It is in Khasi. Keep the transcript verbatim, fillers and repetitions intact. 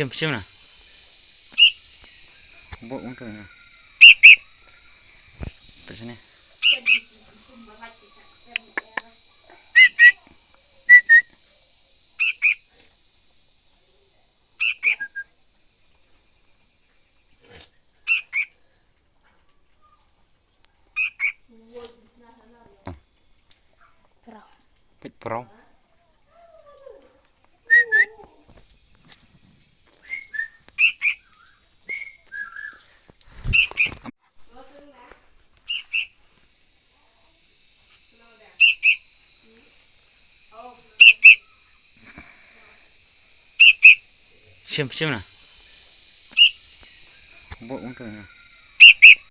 Shim, shim na. Bok ung tu na. Tu sini. Peit pyrau. Shim, shim na. Bok ung tu na.